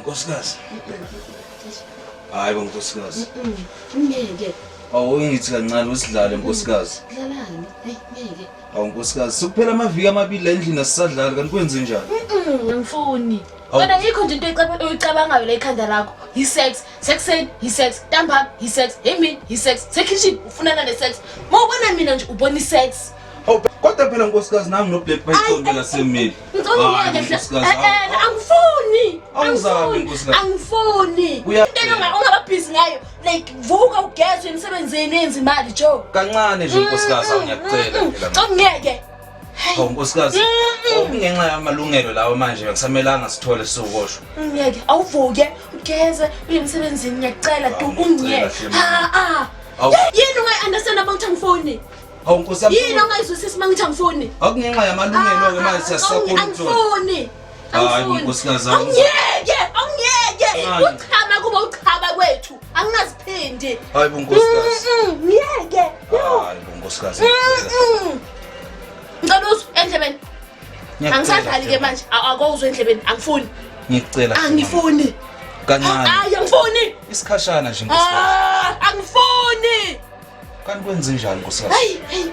Nkosikazi. Hayi bo nkosikazi. Ngeke. Awu ngithi kancane usidlale nkosikazi. Dlalani? Hey ngeke. Awu nkosikazi, sekuphela amaviki amabili la endlini asisadlali kanti kwenze njani? Ngifuni. Wena yikho nje into oyicabangayo la ekhanda lakho. Yi-sex, sekuseni yi-sex, ntambama yi-sex, emini yi-sex, sekhishini ufunana ne-sex. Uma ubona mina nje ubona i-sex. Hawu kodwa phela nkosikazi nami no Black Python phela semile. Ngicela ungiyeke hle. Eh eh angifuni. Awuzami nkosikazi. Angifuni. Into ongaba busy ngayo like vuka ugeze emsebenzini yenza imali Joe. Kancane nje nkosikazi awungiyakucela phela. Cha ngiyeke. Hawu nkosikazi, okungenxa yamalungelo lawo manje akusamelanga sithole sizoboshwa. Ngiyeke awuvuke ugeze uye emsebenzini ngiyakucela tu ungiyeke. Ha ah. Yini ungayi-understand uma ngithi angifuni? Hawu nkosi yami. Yini ongayizwisisi uma ngithi angifuni? Akungenxa yamalungelo-ke manje siyasakhona ukuthola. Angifuni. Hayi nkosikazi awungiyeke, awungiyeke. Uchama kuba uchama kwethu. Angingaziphindi. Hayi bo nkosikazi. Ngiyeke. Hayi bo nkosikazi. Ngicela uzwe endlebeni. Angisadlali ke manje. Akuzwe endlebeni. Angifuni. Ngikucela. Angifuni. Kancane. Hayi angifuni. Isikhashana nje nkosikazi. Ah, angifuni. Kanti kwenze njani nkosikazi? Hayi, hayi.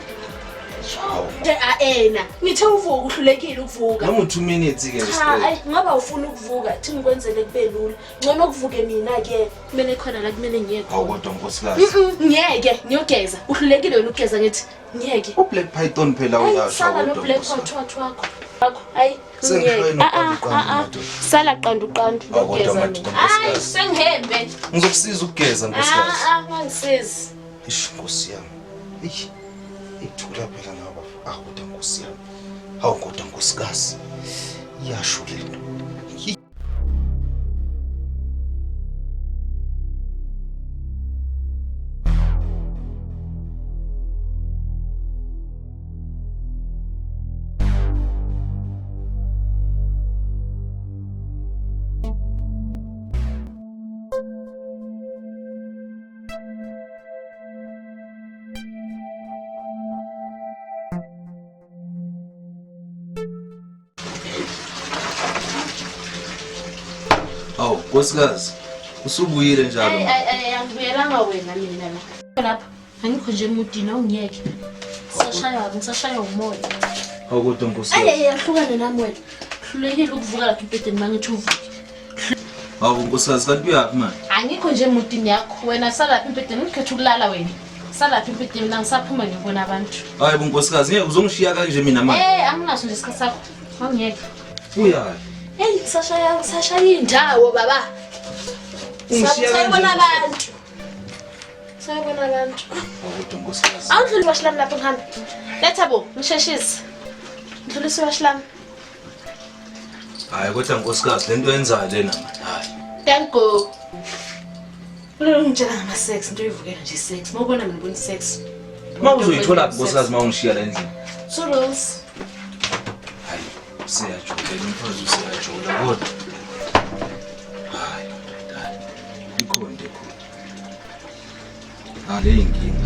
Nje aena. Ngithe uvuka uhlulekile ukuvuka. Noma u2 minutes ke Cha, ayi ngoba ufuna ukuvuka, thi ngikwenzele kube lula. Ngcono kuvuke mina ke. Kumele khona la kumele ngiye khona. Hawu kodwa nkosikazi. Ngeke, ngiyogeza. Uhlulekile wena ukugeza ngithi ngeke. UBlack Python phela uyasho Sala no kodwa. Black nkosikazi. Python wakho. Wakho, hayi. Sengishaye Ngeke. noqandu qandu madoda. Sala qandu qandu Hawu kodwa ngiyogeza madoda, mina. Hayi, nkosikazi. sengihembe. Ngizokusiza ukugeza nkosikazi. Ah, ah, ungangisizi. Eish nkosi yami. Eish. Ithula phela nawe bafo. Ah kodwa nkosi yami. Hawu kodwa nkosikazi. Iyasho lento. Awu nkosikazi usubuyile njalo. Ayi ayi ayi angibuyelanga wena mina la. Lapha angikho nje emudini awungiyeke. Sashaya ngisashaya umoya. Awu kodwa nkosikazi. Ayi ayi ahlukane nami wena. Hlulekile ukuvuka lapha ebhedeni mangithi uvuke. Hawu nkosikazi kanti uyaphi manje? Angikho nje emudini yakho. Wena salapha embhedeni ngikhetha ukulala wena. Salapha embhedeni mina ngisaphuma ngiyobona abantu. Hayi bo nkosikazi ngeke uzongishiya kanje mina manje. Eh anginaso nje isikhathi sakho. Awungiyeke. Uyaphi? Hey ngisashaya ngisashaya indawo baba. Ungishiya kanje. Sayibona abantu. Sayibona abantu. Hawu kodwa nkosikazi. Awundluli iwashi lami lapho ngihambe. Letha bo, ngisheshise. Ndlulisa iwashi lami. Hayi kodwa nkosikazi lento yenzayo lena manje. Hayi. Thank you. Ulolo ngitshela ngama sex into oyivukela nje sex. Mawubona mina ubona sex. Uma uzoyithola nkosikazi uma ungishiya la endlini. Toodles. Hayi useyajola umfazi useyajola kodwa. Hayi hayi. Ikhona into ekhona. Hayi le inkinga.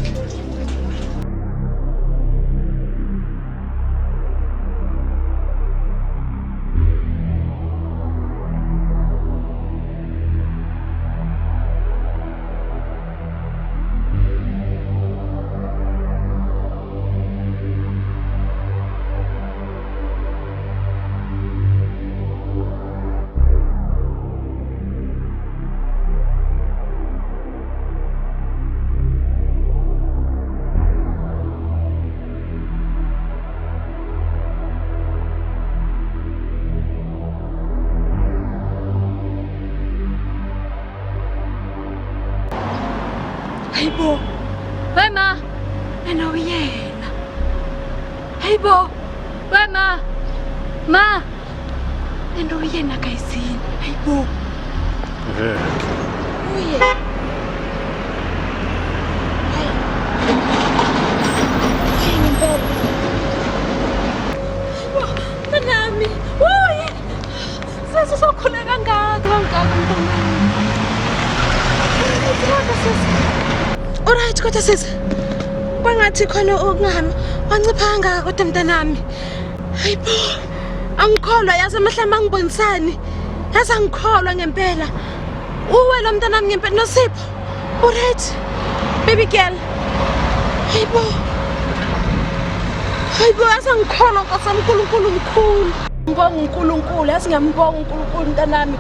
Hayibo. Wema. Ena uyena. Hayibo. Wema. Ma. Ena uyena kayisini. Hayibo. Uye. Mntanami, uye. Sesi usokhula kangaka kangaka mntanami. Alright kodwa sisi. Kwangathi khona okungahambi wancipha kangaka kodwa mntanami. Hayibo. Angikholwa yazi amehlo ami angibonisani. Yazi angikholwa ngempela. Uwe lo mntanami ngempela Nosipho. Uright. Baby girl. Hayibo. Hayibo yazi angikholwa Nkosi yami uNkulunkulu mkhulu. Ngibonga uNkulunkulu, yazi ngiyambonga uNkulunkulu mntanami.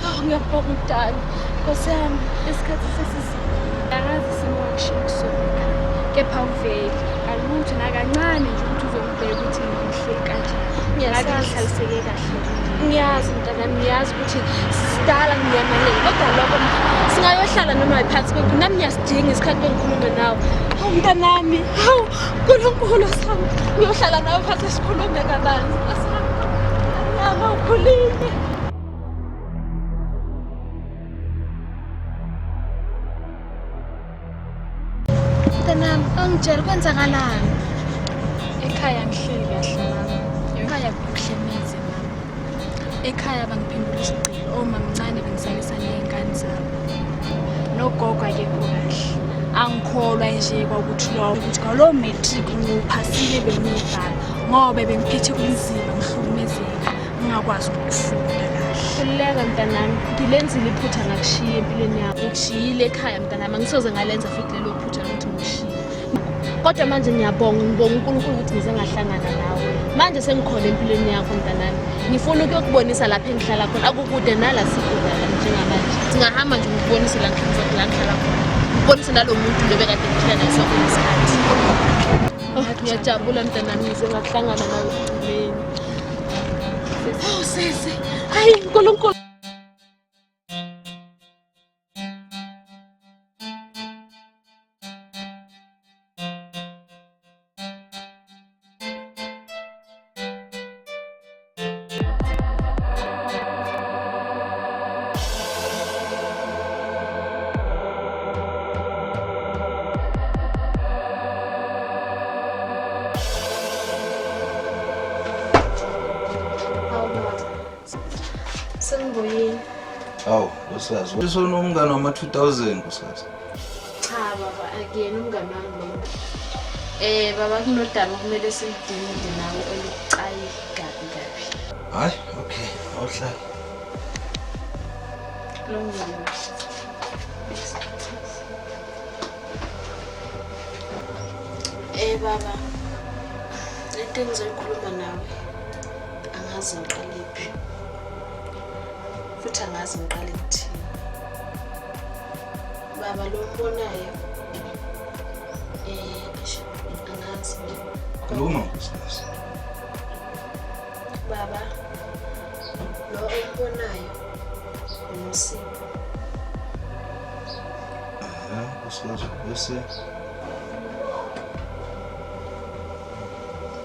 Oh ngiyabonga mntana. Nkosi yami, isikhathi sesizile. Angazi isimo wakushiya kusona ekhaya. Kepha uveli kalutho nakancane nje ukuthi uzongibheka ukuthi ngihleli kanjani. Ngabe Ngiyasazi. ngihlaliseke kahle. Ngiyazi mntanami, ngiyazi ukuthi sidala nginyamalele kodwa lokho singayohlala noma yiphansi kwethu. Nami ngiyasidinga isikhathi bengikhulume nawe. Hawu mntanami, hawu Nkulunkulu sami, ngiyohlala nawe phansi sikhulume kabanzi. Asami, mntanami ukhulile. Mntanami, angitshele kwenzakalani? Ekhaya ngihleli kahle mama. Ekhaya kuhle neze mama. Ekhaya bangiphendula isigcilo. Omamncane bengisalisa ney'ngane zabo. Nogogo akekho kahle. Angikholwa nje kwakuthi lowo ukuthi kwalowo matric ngiwuphasile bengiwubhala ngoba bengiphethe kunzima ngihlukumezeka ngingakwazi ukufunda kahle. Khululeka mntanami, ngilenzile iphutha ngakushiya empilweni yakho. Ngikushiyile ekhaya mntanami, angisoze ngalenza futhi lelo phutha lokuthi ngikushiye. Kodwa manje ngiyabonga, ngibonga uNkulunkulu ukuthi ngize ngahlangana nawe. Manje sengikhona empilweni yakho mntanami. Ngifuna ukuyokubonisa lapho engihlala khona, akukude nala sikhona la njengamanje. Singahamba nje ngikubonise la ngihlala la ngihlala khona. Ngikubonise nalo muntu lo bekade ngiphila naye sonke isikhathi. Oh, ngiyajabula mntanami ngize ngahlangana nawe ekugcineni. Oh sisi, hayi uNkulunkulu. Hawu baba. Sengibuyile. Hawu nkosikazi, usonomngane wama-2000 nkosikazi. Cha baba, akuyena umngane wami lo. Baba kunodaba okumele siludingide nawe olubucayi kabi kabi. Hayi, okay, awuhlale. Kulungile. Baba, lento engizoyikhuluma nawe angazi ngiqalephi. Futhi angazi ngiqale ngithini. Baba lo mbonayo eish, angazi. Khuluma nkosikazi. Baba lo ombonayo uNosipho. Aha, nkosikazi, bese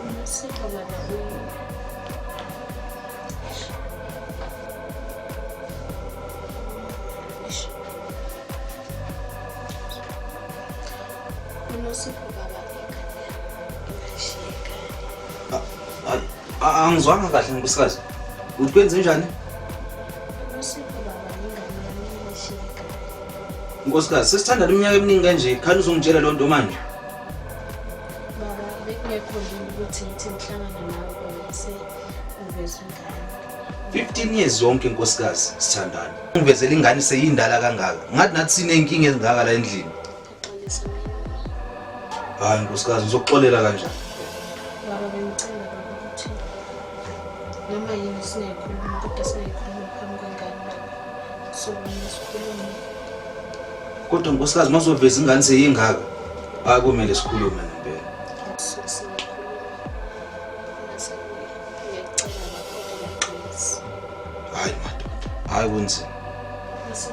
Unosipho baba Eish. uNosipho baba ingane yami engayishiya ekhaya. Hayi, angizwanga kahle nkosikazi. Uthi kwenze njani? Unosipho baba ingane yami engayishiya ekhaya. Nkosikazi, sesithandana iminyaka eminingi kanje, khani uzongitshela loo nto manje? Baba bekungekho lula ukuthi ngithi ngihlangana nawe bese uveza ingane. 15 years yonke nkosikazi sithandana. Ngivezela ingane seyindala kangaka. Ngathi nathi siney'nkinga ezingaka la endlini. Xolisa mina. Hayi nkosikazi, ngizokuxolela kanjani? Baba bengicela baba ukuthi noma yini singayikhuluma kodwa singayikhulumi phambi kwengane baba. So kumele sikhulume. Kodwa nkosikazi masoveza ingane seyingaka, hayi kumele sikhulume ngempela. So singakhuluma. Mase ngiyacela baba kodwa ngiyaxolisa. Hayi madoda, hayi kunzima. Mase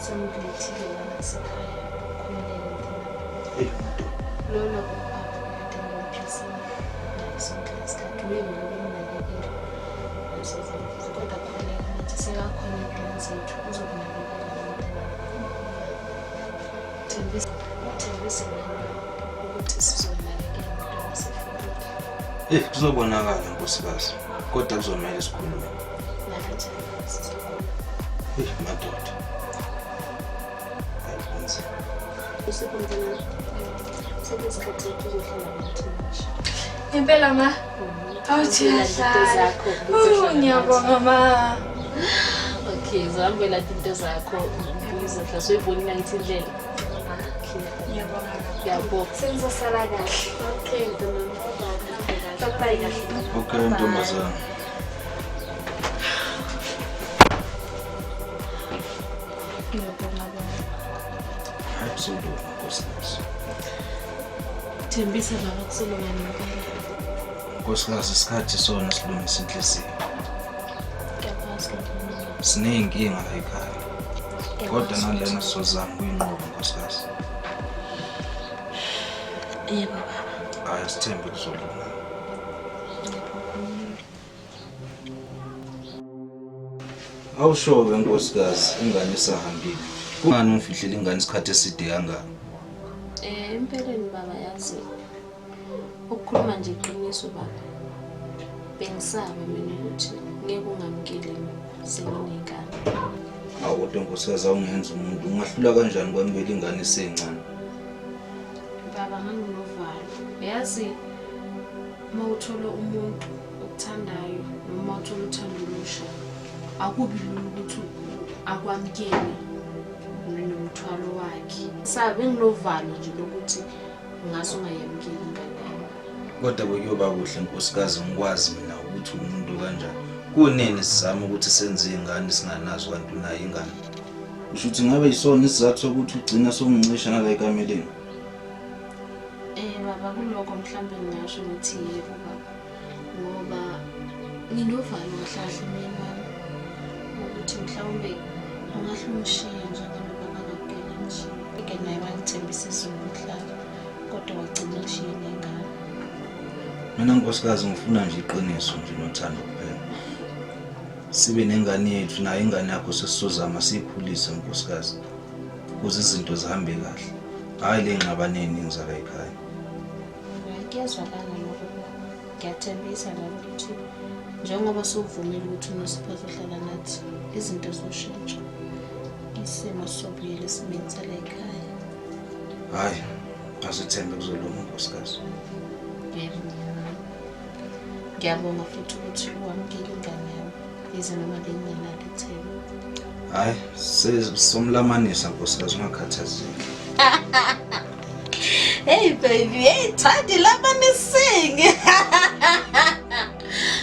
sengilethile lana kusekhaya. Khululeke mntanami. Eyi madoda. Lona ubaba kade ngimphilisa naye sonke isikhathi uye vele ubemnakekela ngaso zonke kodwa khululeka manje sekakhona ey'mpilweni zethu uzokunakekela mntanami. Thembisa uthembise nami ukuthi sizonakekela umntwana sefikile. Eh kuzobonakala nkosikazi, kodwa kuzomele sikhulume. Nakanjani sizokhuluma. Eyi madoda. Hayi kunzima. Usipho mntanami, sekuyisikhathi sokuthi uzohlala nathi manje. Impela ma. Awuthi Into zakho. Oh, ngiyabonga ma. Okay, zohamba landa into zakho. Ngizohla soyibonile ngithi indlela. Okay. Ngiyabonga. Ngiyabonga. Sengizosala kahle. Okay, ntombazane. Bye bye. Okay ntombazana. Ngiyabonga baba. Hayi kuzolunga nkosikazi. Thembisa baba kuzolunga ngempela. Nkosikazi isikhathi sona silungisa inhliziyo. Ngiyakwazi lokho. Siney'nkinga la ekhaya. Kodwa nalena sizozama ukuyinqoba nkosikazi. Yebo baba. Hayi asithembe kuzolunga. Awusho-ke nkosikazi ingane isahambile. Kungani ungifihlele ingane isikhathi eside kangaka? Empeleni baba yazi ukukhuluma nje iqiniso baba. Bengisaba mina ukuthi ngeke ungamukeli senginengane. Awu kodwa nkosikazi awungenza umuntu ungahlula kanjani kwamukela ingane esencane? Baba nganginovalo. Yazi uma uthola umuntu okuthandayo noma uthola uthando olusha akubi lula ukuthi akwamukele nomthwalo wakhe. Sabe nginovalo nje lokuthi ungase ungayamukeli ingane yami. Kodwa bekuyoba kuhle nkosikazi ngikwazi mina ukuthi umuntu kanjani. Kunini sizama ukuthi senze ingane singanazo kanti unayo ingane. Kusho ukuthi ngabe yisona isizathu sokuthi ugcina sowungicisha nala ekameleni. Baba kulokho mhlawumbe ngingasho ngithi yebo baba ngoba nginovalo kahle kahle mina wami ukuthi mhlawumbe ungahle ungishiye njengalokhu akakakugela ngishiye. Ke naye wangithembisa izulu nomhlaba kodwa wagcina ngishiye nengane. Mina nkosikazi ngifuna nje iqiniso nje nothando kuphela. Sibe nengane yethu nayo ingane yakho sesizozama siyikhulise nkosikazi ukuze izinto zihambe kahle. Hhayi le ngxabano ey'ningi zala ekhaya. Hayi kuyazwakala lokho baba. Ngiyathembisa nami ukuthi njengoba sewuvumile ukuthi uNosipho azohlala nathi izinto zoshintsha. Isimo sizobuyela esimeni sala ekhaya. Hhayi asithembe kuzolunga nkosikazi. Yebo. Ngiyabonga futhi ukuthi uwamukele ingane yami yize noma bengingenalo ithemba. Hhayi somlamanisa nkosikazi ungakhathazeki. Hey baby, hey Thandi lama nisinge.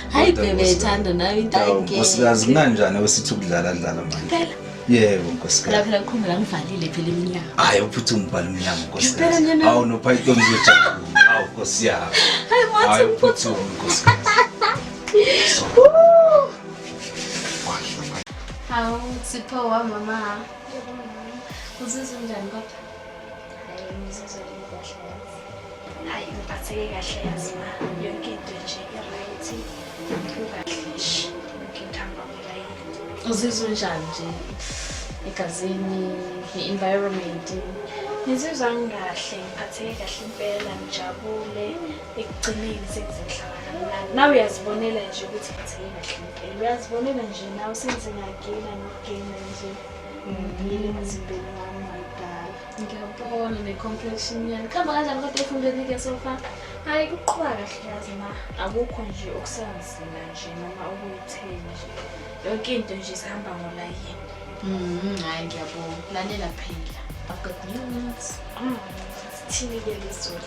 Hayi Kodwa baby nkosikazi. Thanda nawe into Hawu, ayike. nkosikazi kunanjani wesithi ukudlala dlala manje? Phela Yebo phela nkosikazi. phela khumbula ngivalile phela iminyango. Hhayi uphuthe ungibhala umnyango Impela nkosikazi. nyana. Hawu noPython uzojabula. Hawu nkosi yami. Hayi Hhayi wathi uphuthume nkosikazi. Hawu Sipho wa mama. Uzizwa njani kodwa? Hayi ngizizwa ngikahle yazi. Hayi ngiphatheke kahle yazi ma. Yonke into nje i-right. Kukahle nje. Yonke into ihamba ngolayini. Uzizwa njani nje egazini, i-environment? Ngizizwa ngikahle, ngiphatheke kahle impela, ngijabule. Ekugcineni sengizohlala kamnandi. Nawe uyazibonela nje ukuthi ngiphatheke kahle impela. Uyazibonela nje nawe sengize ngagena nokugena nje. Ngibuyele emzimbeni wami wakudala. Ngiyabona ne-complexion yani. Kuhamba kanjani kodwa efundweni-ke so far? Hayi kuqhuba kahle yazi ma. Akukho nje okusanzima nje noma okuyitheni nje. Yonke into nje isihamba ngolayini. Hayi ngiyabonga. Lalela phela. I've got news. Sithini-ke leso la?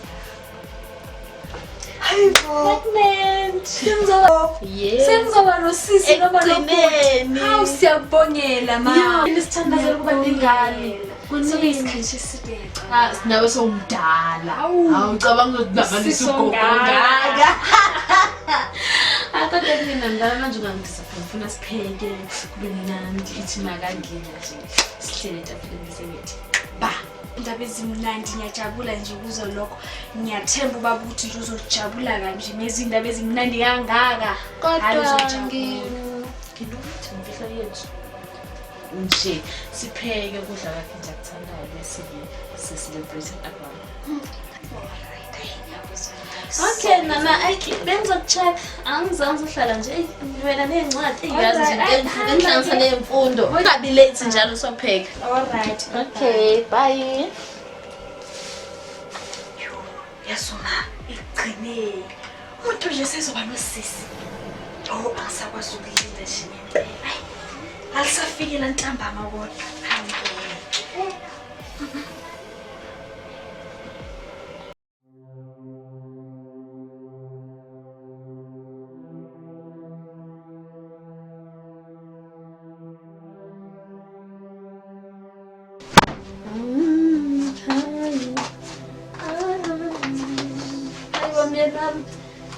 Hayibo. Pregnant. Sengizoba Yes. sengizoba nosisi noma nobhuti. Ekugcineni. Hawu siyakubongela ma. Yeah, sithandazela ukuba nengane. Kunini? Isikhathi eside. Ah, nawe sewumdala. Hawu. Hawu ucabanga ukuthi nabantu Usisi ugogo ongaka. ngaka. Ah, kodwa mina mdala manje ungangidisappoint. Ngifuna sipheke kube mnandi ithi makangena nje sihlele etafuleni bese ngithi ba. Indaba ezimnandi ngiyajabula nje ukuzwa lokho. Ngiyathemba ubaba ukuthi nje uzojabula kanje mezi indaba ezimnandi kangaka. Hayi, Kodwa uzojabula. nginokuthi imfihlo yethu nje sipheke ukudla kwakhe nje akuthandayo bese si-celebrate abam. Alright, hayi ngiyakuzwa. Okay mama, ayi bengizokucheck. Angizange uhlala nje. Eyi, wena ney'ncwadi eyi, yazi nje Alright, ngihlanganisa ney'mfundo. Ungabi late njalo usopheka. Alright. Okay, bye. Yazi ma, ekugcineni Umuntu nje sezoba nosisi. Oh, angisakwazi ukulinda nje ngempela. Hayi. Alisafiki la ntambama kodwa. Hayi.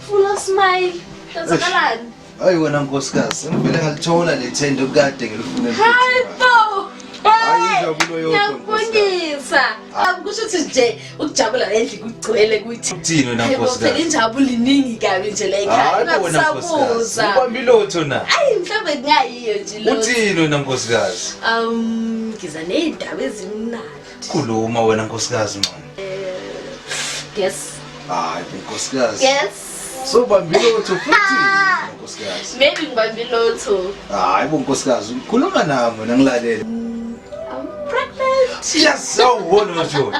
Full of smile. Kwenzakalani? Hayi wena nkosikazi, sengivele ngalithola le thende okade ngilifuna. Hayi bo. Hayi, injabulo yodwa, Ngiyakubongisa. Kusho ukuthi nje ukujabula lendlu kugcwele kuthi. Uthini wena Hayi bo, phela nkosikazi? injabulo iningi kabi nje la ekhaya. Hayi bo wena nkosikazi. Ungakusabuza. Ubamba ilotho na. Hayi mhlawumbe kungayiyo nje lo. Uthini wena nkosikazi? Ngiza nezindaba ezimnandi. Khuluma wena nkosikazi man. Yes. Hayi bo nkosikazi. Yes. Sobamba ilotho futhi nkosikazi. Maybe ngibambe ilotho. Hayi bo nkosikazi, khuluma nami wena ngilalele. I'm pregnant. Yes, awubona maJoyi.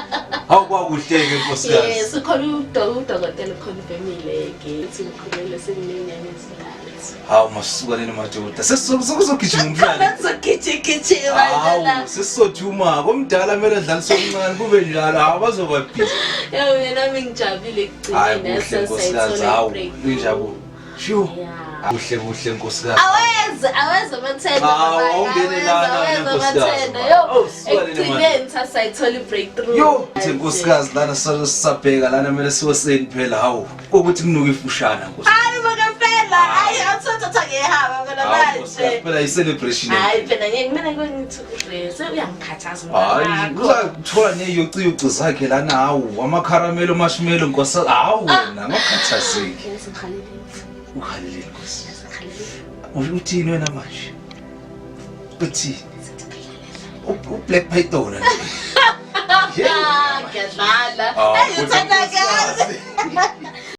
Hawu kwakuhleke nkosikazi. Yes, ukhona udokotela ukhonfemile ke ukuthi ngikhulelwe senginenyanga ezintathu. Hawu masuka leni madoda. Sesizogijima umntwana. Sizogijigijima Hawu njena. sesizothuma komdala kumele adlalise omncane kube njalo. Hawu bazoba busy. Yebo mina nami ngijabulile Hayi ekugcineni kuhle nkosikazi, hawu injabulo. Shu. Yeah. Kuhle kuhle nkosikazi. Aweze, aweze amathenda. Hawu, baba, awungene lana aweze wena nkosikazi, amathenda. baba. Yo, Awu, suka lena ekugcineni sasayithola i-breakthrough. Yo, thi nkosikazi lana sisabheka lana kumele siyoseni phela hawu. Ukuthi kunuka ifushana nkosikazi. Hayi makafela, hayi awuthatha ngehaba phela Hawu manje. nkosikazi phela i-celebration. Hayi phela ngeke kumele ngithukure, sewuyangikhathaza Hayi umntanakho. uzathola neyociyuci zakhe lana hawu amakharamelo marshmallow nkosikazi hawu wena ngakhathazeki. Yazi ngihalele. Uhaleleni nkosi. Ngihalele. Uthini wena manje? Uthini? U-Black Python nje. Ah, ngiyadlala. Hawu, Hayi kodwa uthanda kazi. nkosikazi.